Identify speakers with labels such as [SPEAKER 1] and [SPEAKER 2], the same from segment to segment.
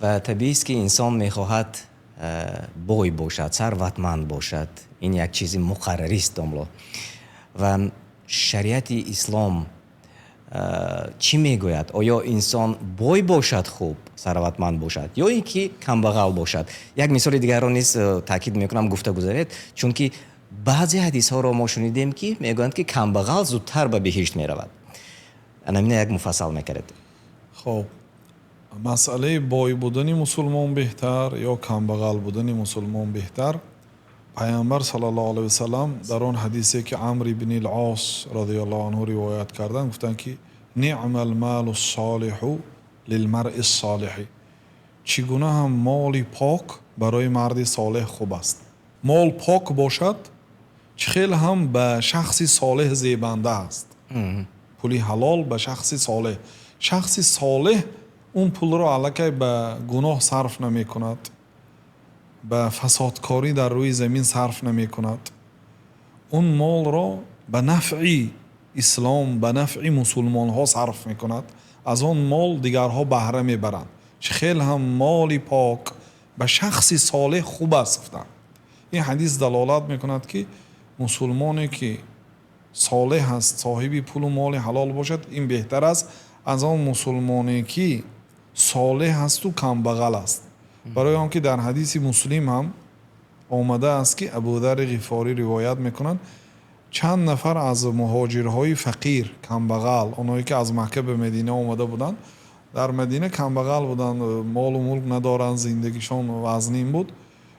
[SPEAKER 1] Ва табиист, ки инсон мехоҳад бой бошад, сарватманд бошад. Ин як чизи муқаррарист, домло. Ва шариати ислом чӣ мегӯяд? Оё инсон бой бошад хуб, сарватманд бошад ё ин ки камбағал бошад? Як мисоли дигарро низ таъкид мекунам, гуфта гузаред, чунки баъзе ҳадисҳоро мо шунидем, ки мегӯянд, ки камбағал зудтар ба биҳишт меравад. Ана мина як муфассал мекардед.
[SPEAKER 2] Хоб, масъалаи бой будани мусулмон беҳтар ё камбағал будани мусулмон беҳтар, Пайғамбар саллаллоҳу алайҳи васаллам дар он ҳадисе, ки Амр ибни Ос розияллоҳу анҳу ривоят карданд, гуфтанд, ки ниъмал малус солиҳу лил маръис солиҳ. Чӣ гуна ҳам моли пок барои марди солеҳ хуб аст. Мол пок бошад, чӣ хел ҳам ба шахси солеҳ зебанда аст. Пули ҳалол ба шахси солеҳ. Шахси солеҳ он пулро аллакай ба гуноҳ сарф намекунад, ба фасодкорӣ дар рӯи замин сарф намекунад. Он молро ба нафъи ислом, ба нафъи мусулмонҳо сарф мекунад. Аз он мол дигарҳо баҳра мебаранд. Чӣ хел ҳам моли пок ба шахси солеҳ хуб аст, гуфтанд. Ин ҳадис далолат мекунад, ки мусулмоне ки солеҳ аст, соҳиби пулу моли ҳалол бошад, ин беҳтар аст аз он мусулмоне ки солеҳ асту камбағал аст. Барои он ки дар ҳадиси Муслим ҳам омадааст, ки Абударри Ғифорӣ ривоят мекунанд, чанд нафар аз муҳоҷирҳои фақир, камбағал, онҳое ки аз Макка ба Мадина омада буданд, дар Мадина камбағал буданд, молу мулк надоранд, зиндагишон вазнин буд.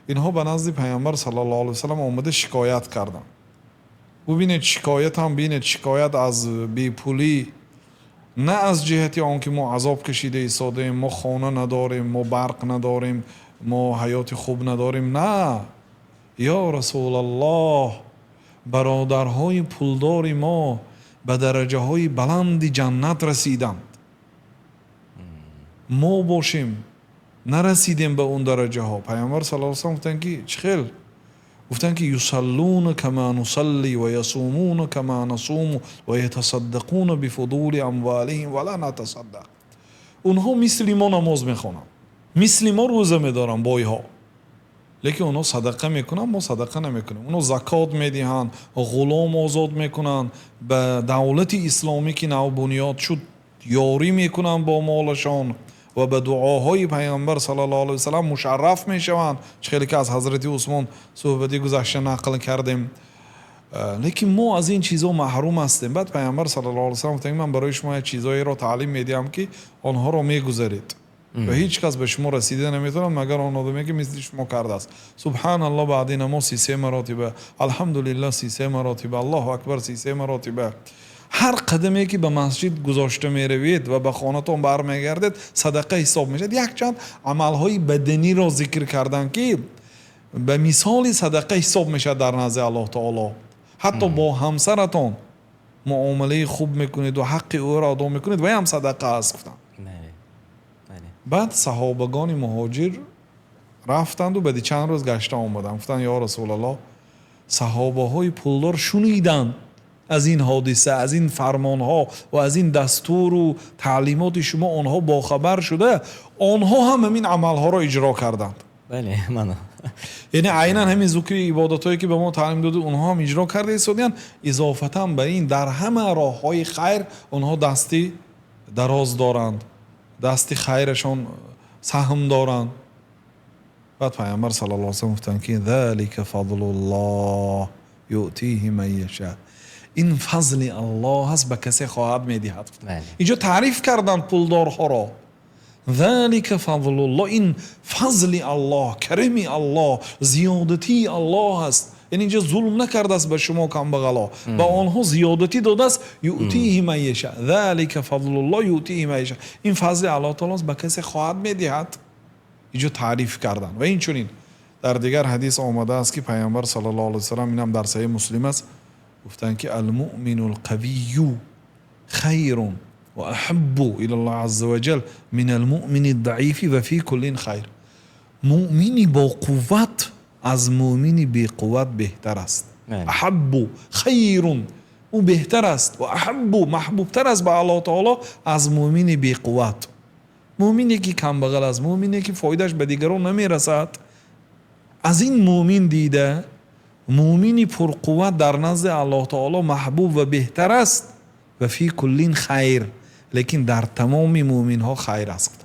[SPEAKER 2] Инҳо ба назди Пайғамбар саллаллоҳу алайҳи васаллам омада шикоят карданд. Бубинед, шикоят ҳам бинед, шикоят аз бепулӣ, на аз ҷиҳати он ки мо азоб кашида истодаем, мо хона надорем, мо барқ надорем, мо ҳаёти хуб надорем. На, ё Расулаллоҳ, бародарҳои пулдори мо ба дараҷаҳои баланди ҷаннат расиданд, мо бошем нарасидем ба он дараҷаҳо. Пайғамбар саллаллоҳу алайҳи васаллам гуфтанд, ки чӣ хел? Гуфтанд, ки юсаллуна кама нусалли ва ясумуна кама насуму ва ятасаддақуна бифудули амвалиҳим ва ла натасаддақ. Онҳо мисли мо намоз мехонанд, мисли мо рӯза медоранд, бойҳо, лекин онҳо садақа мекунанд, мо садақа намекунем. Онҳо закот медиҳанд, ғулом озод мекунанд, ба давлати исломӣ, ки навбунёд шуд, ёрӣ мекунанд бо молашон ва ба дуоҳои Пайғамбар саллаллоҳу алайҳи васаллам мушарраф мешаванд, чӣ хеле ки аз ҳазрати Усмон суҳбати гузашта нақл кардем. Лекин мо аз ин чизҳо маҳрум ҳастем. Баъд Пайғамбар саллаллоҳу алайҳи васаллам гуфтанд, ман барои шумо як чизҳоеро таълим медиҳам, ки онҳоро мегузаред ва ҳеҷ кас ба шумо расида наметавонад, магар он одаме ки мисли шумо кардааст. Субҳаналлоҳ баъди намоз 33 маротиба, алҳамдулиллаҳ 33 маротиба, Аллоҳу акбар 33 маротиба. Ҳар қадаме ки ба масҷид гузошта меравед ва ба хонатон бармегардед, садақа ҳисоб мешавад. Якчанд амалҳои баданиро зикр карданд, ки ба мисоли садақа ҳисоб мешавад дар назди Аллоҳ таоло. Ҳатто бо ҳамсаратон муомилаи хуб мекунед ва ҳаққи ӯро адо мекунед, вай ҳам садақа аст, гуфтанд. Баъд саҳобагони муҳоҷир рафтанду баъди чанд рӯз гашта омаданд, гуфтанд: ё Расулаллоҳ, саҳобаҳои пулдор шуниданд аз ин ҳодиса, аз ин фармонҳо ва аз ин дастуру таълимоти шумо, онҳо бохабар шуда, онҳо ҳам ҳамин амалҳоро иҷро карданд.
[SPEAKER 1] Бале, мана.
[SPEAKER 2] Яъне айнан ҳамин зикри ибодатҳое ки ба мо таълим доду, онҳо ҳам иҷро карда истодиянд. Изофатан ба ин, дар ҳама роҳҳои хайр онҳо дасти дароз доранд, дасти хайрашон саҳм доранд. Баъд Пайғамбар саллаллоҳу алайҳи васаллам гуфтанд, ки залика фазлуллоҳ юътиҳи ман яша. Ин фазли Аллоҳ аст, ба касе хоҳад медиҳад. Инҷо таъриф карданд пулдорҳоро. Залика фазлуллоҳ, ин фазли Аллоҳ, карами Аллоҳ, зиёдатии Аллоҳ аст. Яъне инҷо зулм накардааст ба шумо камбағало, ба онҳо зиёдатӣ додааст. Юътиҳи ман яша, залика фазлуллоҳ юътиҳи ман яша, ин фазли Аллоҳ таоло аст, ба касе хоҳад медиҳад. Инҷо таъриф карданд. Ва инчунин дар дигар ҳадис омадааст, ки Пайғамбар саллаллоҳу алайҳи васаллам, инам дар Саҳеҳи Муслим аст, гуфтанд, ки алмуъмину лқавию хайрун ва аҳаббу илаллоҳи азза ва ҷал мин алмуъмини даифи ва фи куллин хайр. Муъмини бо қувват аз муъмини беқувват беҳтар аст. Аҳаббу хайрун, ӯ беҳтар аст, ва аҳаббу, маҳбубтар аст ба Аллоҳ таоло аз муъмини беқувват. Мӯмине ки камбағал аст, мӯмине ки фоидааш ба дигарон намерасад, аз ин мӯмин дида мӯмини пурқувват дар назди Аллоҳи таъоло маҳбуб ва беҳтар аст. Ва фи куллин хайр, лекин дар тамоми мӯминҳо хайр аст.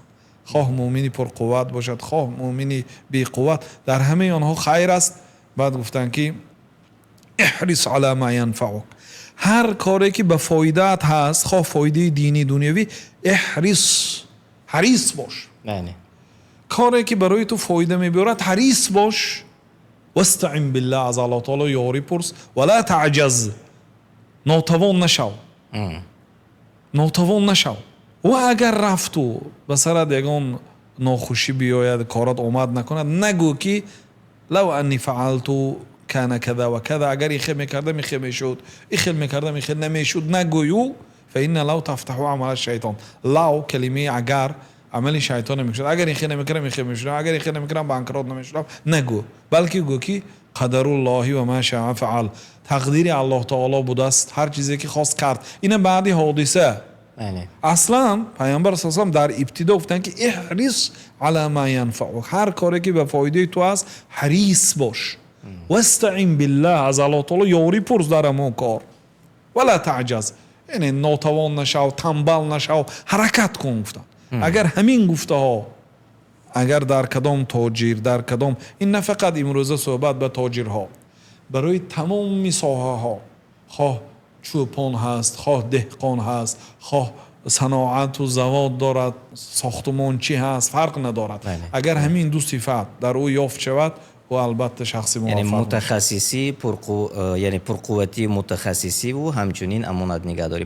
[SPEAKER 2] Хоҳ мӯмини пурқувват бошад, хоҳ мӯмини беқувват, дар ҳамаи онҳо хайр аст. Баъд гуфтанд ки иҳрис ала ма янфаъук, ҳар коре ки ба фоидаат ҳаст, хоҳ фоидаи динӣ дунявӣ, иҳрис, ҳарис бош.
[SPEAKER 1] Яъне
[SPEAKER 2] коре ки барои ту фоида меорад ҳарис бош. Вастаъин биллаҳ, аз Аллоҳи таъоло ёрӣ пурс. Ва ло таъҷаз, нотавон нашав, нотавон нашав. Ва агар рафту ба сарат ягон нохушӣ биёяд, корат омад накунад, нагӯ ки лав аннӣ фаъалту кана каза ва каза, агар ин хел мекардам ин хел мешуд, ин хел мекардам ин хел намешуд, нагӯ. Фаинна лав тафтаҳу амала шайтон, лав калимаи агар амали шайтонро мекушад. Агар ин хел намекардам ин хел мешудам, агар ин хел намекардам банкрот намешудам, нагӯ, балки гӯ ки қадаруллоҳи ва ма шаа фаъал, тақдири Аллоҳи таъоло будааст, ҳар чизе ки хост кард. Ина баъди ҳодиса. Аслан Паёмбар саллаллоҳу алайҳи васаллам дар ибтидо гуфтанд ки иҳрис ала ма янфаъук, ҳар коре ки ба фоидаи ту аст ҳарис бош. Вастаъин биллаҳ, аз Аллоҳи таъоло ёрӣ пурс дар он кор. Ва ло таъҷаз, яъне нотавон нашав, танбал нашав, ҳаракат кун гуфтанд. Агар ҳамин гуфтаҳо агар дар кадом тоҷир, дар кадом, ин на фақат имрӯза суҳбат ба тоҷирҳо, барои тамоми соҳаҳо, хоҳ чӯпон ҳаст, хоҳ деҳқон ҳаст, хоҳ саноат ва завод дорад, сохтмончӣ ҳаст, фарқ надорад. Агар ҳамин ду сифат дар ӯ ёфт шавад, ӯ албатта шахси муваффақ
[SPEAKER 1] яъне мутахассисӣ, яъне пурқувватии мутахассисӣ ва ҳамчунин амонатнигаҳдорӣ.